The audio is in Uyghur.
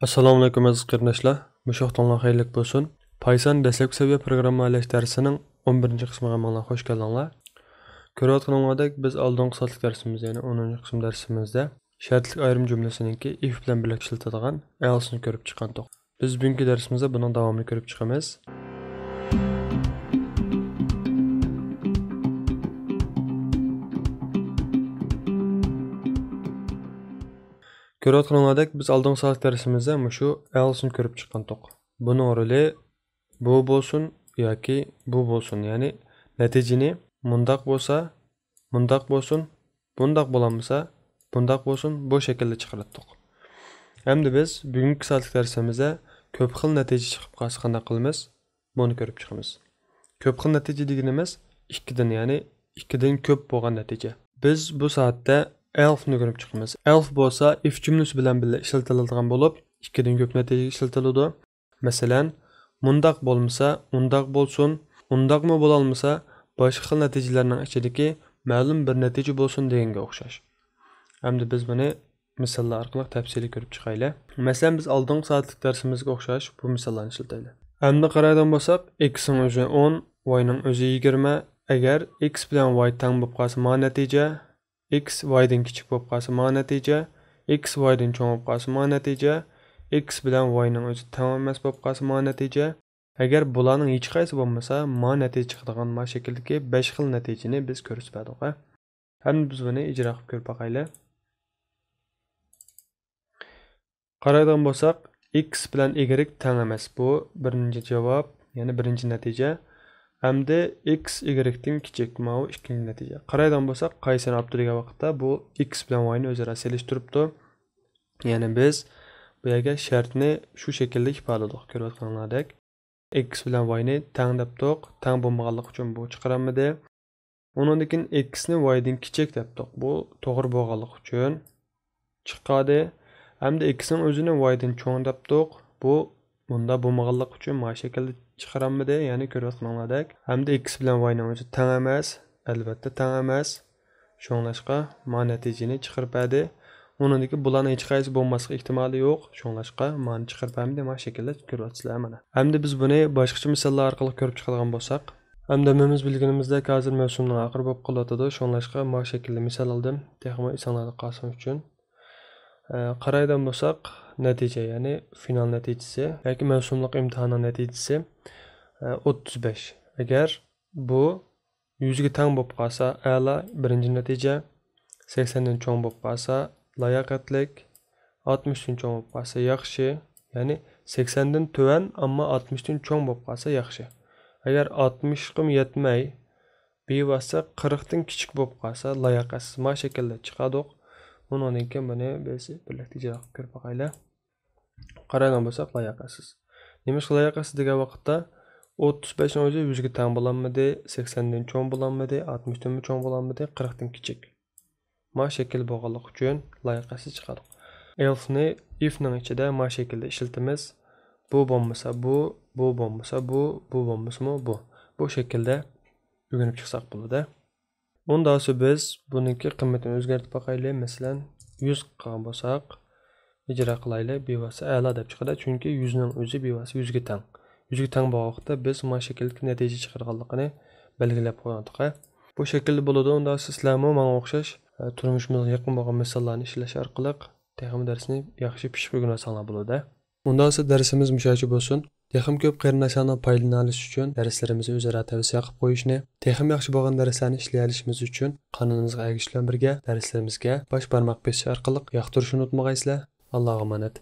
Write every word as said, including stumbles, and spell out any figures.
ئەسسالامۇئەلەيكۇم ئەزىز قېرىنداشلار، مۇشۇ ۋاقتىڭلار خەيرلىك بولسۇن. پايسان دەسلەپكى سەۋىيە پروگرامما ئىشلەش دەرسىنىڭ ئون بىرىنچى قىسمىغا ھەممىڭلار خوش كەلدىڭلار. كۆرۈۋاتقىنىڭلاردەك، بىز ئالدىنقى سائەتلىك دەرسىمىزدە، يەنى ئونىنچى قىسىم دەرسىمىزدە شەرتلىك ئايرىم جۈملىسىنىڭكى ئىف بىلەن بىرلىكتە ئىشلىتىدىغان ئېلسنى كۆرۈپ چىققانتۇق. بىز بۈگۈنكى دەرسىمىزدە بۇنىڭ داۋامىنى كۆرۈپ چىقىمىز. كۆرۈۋاتقىنىڭلاردەك، بىز ئالدىنقى سائەتلىك دەرسىمىزدە مۇشۇ ئېلسنى كۆرۈپ چىققانتۇق. بۇنىڭ رولى بۇ بولسۇن ياكى بۇ بولسۇن، يەنى نەتىجىنى مۇنداق بولسا، مۇنداق بولسۇن، بۇنداق بولالمىسا، بۇنداق بولسۇن، بۇ شەكىلدە چىقىراتتۇق. ئەمدى بىز بۈگۈنكى سائەتلىك دەرسىمىزدە كۆپ خىل نەتىجە چىقىپ قالسا قانداق قىلىمىز؟ بۇنى كۆرۈپ چىقىمىز. كۆپ خىل نەتىجە دېگىنىمىز ئىككىدىن، يەنى ئىككىدىن كۆپ بولغان نەتىجە. بىز بۇ سائەتتە ئېلسنى كۆرۈپ چىقىمىز. ئېلس بولسا ئىف جۈملىسى بىلەن بىللە ئىشلىتىلىدىغان بولۇپ، ئىككىدىن كۆپ نەتىجە ئىشلىتىلىدۇ. مەسىلەن، مۇنداق بولمىسا، ئۇنداق بولسۇن، ئۇنداقمۇ بولالمىسا، باشقا خىل نەتىجىلەرنىڭ ئىچىدىكى مەلۇم بىر نەتىجە بولسۇن دېگەنگە ئوخشاش. ئەمدى بىز بۇنى مىساللار ئارقىلىق تەپسىلىي كۆرۈپ چىقايلى. مەسىلەن، بىز ئالدىنقى سائەتلىك دەرسىمىزگە ئوخشاش بۇ مىساللارنى ئىشلىتەيلى. ئەمدى قارايدىغان بولساق، ئېكسنىڭ ئۆزى ئون، ۋاينىڭ ئۆزى يىگىرمە. ئەگەر ئېكس بىلەن ۋاي تەڭ بولۇپ قالسا، مانا نەتىجە. ئېكس ۋايدىن كىچىك بولۇپ قالسا، مانا نەتىجە. ئېكس ۋايدىن چوڭ بولۇپ قالسا، مانا نەتىجە. ئېكس بىلەن ۋاينىڭ ئۆزى تەڭ ئەمەس بولۇپ قالسا، مانا نەتىجە. ئەگەر بۇلارنىڭ ھېچقايسى بولمىسا، ما نەتىجە چىقىدىغان ما شەكىلدىكى بەش خىل نەتىجىنى بىز كۆرسىتىپ بەردۇق، ھە. ئەمدى بىز بۇنى ئىجرا قىلىپ كۆرۈپ باقايلى. قارايدىغان بولساق، ئېكس بىلەن ئىگرېك تەڭ ئەمەس. بۇ بىرىنچى جاۋاب، يەنى بىرىنچى نەتىجە. ئەمدى ئېكس ئىگرېكتىن كىچىك، ماۋۇ ئىككىنچى نەتىجە. قارايدىغان بولساق، قايسىنى ئاپتۇ دېگەن ۋاقىتتا بۇ ئېكس بىلەن ۋاينى ئۆزئارا سېلىشتۇرۇپتۇ. يەنى بىز بۇ يەرگە شەرتنى شۇ شەكىلدە ئىپادىلىدۇق، كۆرۈۋاتقىنىڭلاردەك. ئېكس بىلەن ۋاينى تەڭ دەپتۇق، تەڭ بولمىغانلىقى ئۈچۈن بۇ چىقىرالمىدى. ئۇنىڭدىن كېيىن ئېكسنى ۋايدىن كىچىك دەپتۇق، بۇ توغرا بولغانلىقى ئۈچۈن چىقاردى. ئەمدى ئېكسنىڭ ئۆزىنى ۋايدىن چوڭ دەپتۇق، بۇ بۇندا بولمىغانلىقى ئۈچۈن ما شەكىلدە چىقىرالمىدى، يەنى كۆرۈۋاتقىنىڭلاردەك. ئەمدى ئېكس بىلەن ۋاينىڭ ئۆزى تەڭ ئەمەس، ئەلۋەتتە تەڭ ئەمەس. شۇڭلاشقا ما نەتىجىنى چىقىرىپ بەردى. ئۇنىڭدىكى بۇلارنىڭ ھېچقايسى بولماسلىق ئېھتىمالى يوق. شۇڭلاشقا مانى چىقىرىپ بەرمىدى. ما شەكىلدە كۆرۈۋاتىسىلەر مانا. ئەمدى بىز بۇنى باشقىچە مىساللار ئارقىلىق كۆرۈپ چىقىدىغان بولساق. ئەمدى ھەممىمىز بىلگىنىمىزدەك ھازىر مەۋسۇمنىڭ ئاخىرى بولۇپ قېلىۋاتىدۇ. شۇڭلاشقا ما شەكىلدە مىسال ئالدىم. تېخىمۇ ئېسىڭلاردا قالسۇن ئۈچۈن. ئە، قارايدىغان بولساق، نەتىجە، يەنى فىنال نەتىجىسى ياكى مەۋسۇملۇق ئىمتىھاننىڭ نەتىجىسى، ئە، ئوتتۇز بەش. ئەگەر بۇ يۈزگە تەڭ بولۇپ قالسا، ئەلا، بىرىنچى نەتىجە. سەكسەندىن چوڭ بولۇپ قالسا، لاياقەتلىك. ئاتمىشتىن چوڭ بولۇپ قالسا، ياخشى. يەنى سەكسەندىن تۆۋەن، ئەمما ئاتمىشتىن چوڭ بولۇپ قالسا، ياخشى. ئەگەر ئاتمىشقىمۇ يەتمەي، بىۋاسىتە قىرىقتىن كىچىك بولۇپ قالسا، لاياقەتسىز. ما شەكىلدە چىقاردۇق. ئۇنىڭدىن كېيىن بۇنى بىز بىرلىكتە ئىجرا قىلىپ كۆرۈپ باقايلى. قارايدىغان بولساق، لاياقەتسىز. نېمىشقا لاياقەتسىز دېگەن ۋاقىتتا، ئوتتۇز بەشنىڭ ئۆزى يۈزگە تەڭ بولالمىدى، سەكسەندىن چوڭ بولالمىدى، ئاتمىشتىنمۇ چوڭ بولالمىدى، قىرىقتىن كىچىك. ما شەكىل بولغانلىقى ئۈچۈن لايىقەسىز چىقىدۇ. ئېلسنى ئىفنىڭ ئىچىدە ما شەكىلدە ئىشلىتىمىز. بۇ بولمىسا بۇ، بۇ بولمىسا بۇ، بۇ بولمىسىمۇ بۇ. بۇ شەكىلدە ئۆگىنىپ چىقساق بولىدۇ. ئۇنداقسا بىز بۇنىڭكى قىممىتىنى ئۆزگەرتىپ باقايلى. مەسىلەن، يۈز قىلغان بولساق، ئىجرا قىلايلى، بىۋاسىتە ئەلا دەپ چىقىدۇ. چۈنكى يۈزنىڭ ئۆزى بىۋاسىتە يۈزگە تەڭ. يۈزگە تەڭ بولغان ۋاقىتتا بىز ما شەكىلدىكى نەتىجە چىقىرىدىغانلىقىنى بەلگىلەپ قويغانتۇق. بۇ شەكىلدە بولىدۇ. ئۇنداقسا سىلەرمۇ ماڭا ئوخشاش، ئە، تۇرمۇشىمىزغا يېقىن بولغان مىساللارنى ئىشلەش ئارقىلىق تېخىمۇ دەرسنى ياخشى پىششىق ئۆگىنىۋالساڭلار بولىدۇ. ئۇنداقسا دەرسىمىز مۇشۇ يەرچە بولسۇن. تېخىمۇ كۆپ قېرىنداشلارنىڭ پايدىلىنالىشى ئۈچۈن دەرسلىرىمىزنى ئۆزئارا تەۋسىيە قىلىپ قويۇشنى، تېخىمۇ ياخشى بولغان دەرسلەرنى ئىشلىيەلىشىمىز ئۈچۈن قانىلىمىزغا ئەگىشىش بىلەن بىرگە دەرسلىرىمىزگە باش بارماق بېسىش ئارقىلىق ياقتۇرۇشنى ئۇنتۇمىغايسىلەر. ئاللاغا ئامانەت.